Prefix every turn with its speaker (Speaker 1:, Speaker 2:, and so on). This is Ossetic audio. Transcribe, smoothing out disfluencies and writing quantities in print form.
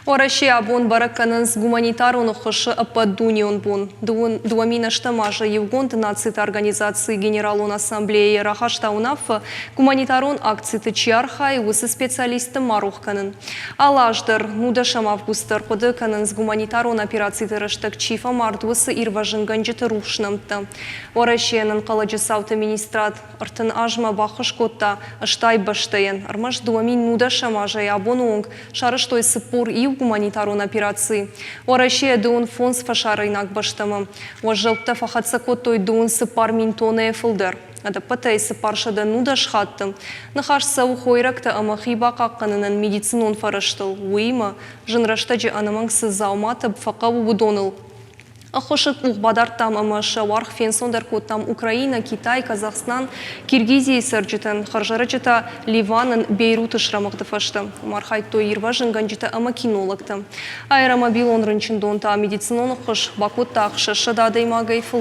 Speaker 1: Уӕрӕсе абон бӕрӕг кӕнынц гуманитарон ӕххуысы ӕппӕтдунеон бон. 2008 азы Иугонд Нациты Организацийы Генералон Ассамблейы рахаста уынаффӕ, гуманитарон акциты чи архайы, уыцы специалистты ма рох кӕнын. Алы аз дӕр, нудӕсӕм августы ӕрхъуыды кӕнынц гуманитарон операциты рӕстӕг чи фӕмард, уыцы ирвӕзынгӕнджыты рухс нӕмттӕ. Уӕрӕсейӕн ӕнхъӕлӕджы цауты министрад 30 азмӕ баххуыс кодта 80 бӕстӕйӕн. Ӕрмӕст 2019 азӕй абоны онг сарӕзтой 41 гуманитарон операци. Уӕрӕсейӕ дыууын фондз фӕсарӕйнаг бӕстӕмӕ. Уӕззӕуттӕ фӕхӕццӕ кодтой 24 мин тоннӕйӕ фылдӕр. Ӕдӕппӕтӕй 419 хатты. Ныхас цӕуы хойрӕгтӕ ӕмӕ хи бахъахъхъӕнынӕн медицинон фӕрӕзтыл, уыимӕ, зын рӕстӕджы ӕнӕмӕнг цы дзауматӕ фӕхъӕуы, уыдоныл. Ӕххуысы къух бадардтам ӕмӕ сӕ уаргъ фенцондӕр кодтам Украинӕ, Китай, Казахстан, Киргизийы цӕрджытӕн, хӕрзӕрӕджы та Ливанӕн Бейруты срӕмыгъды фӕстӕ. Уым архайдтой ирвӕзынгӕнджытӕ ӕмӕ кинологтӕ. Аэромобилон рынчындон та медицинон ӕххуыс бакодта 600 адӕймагӕй фылдӕр.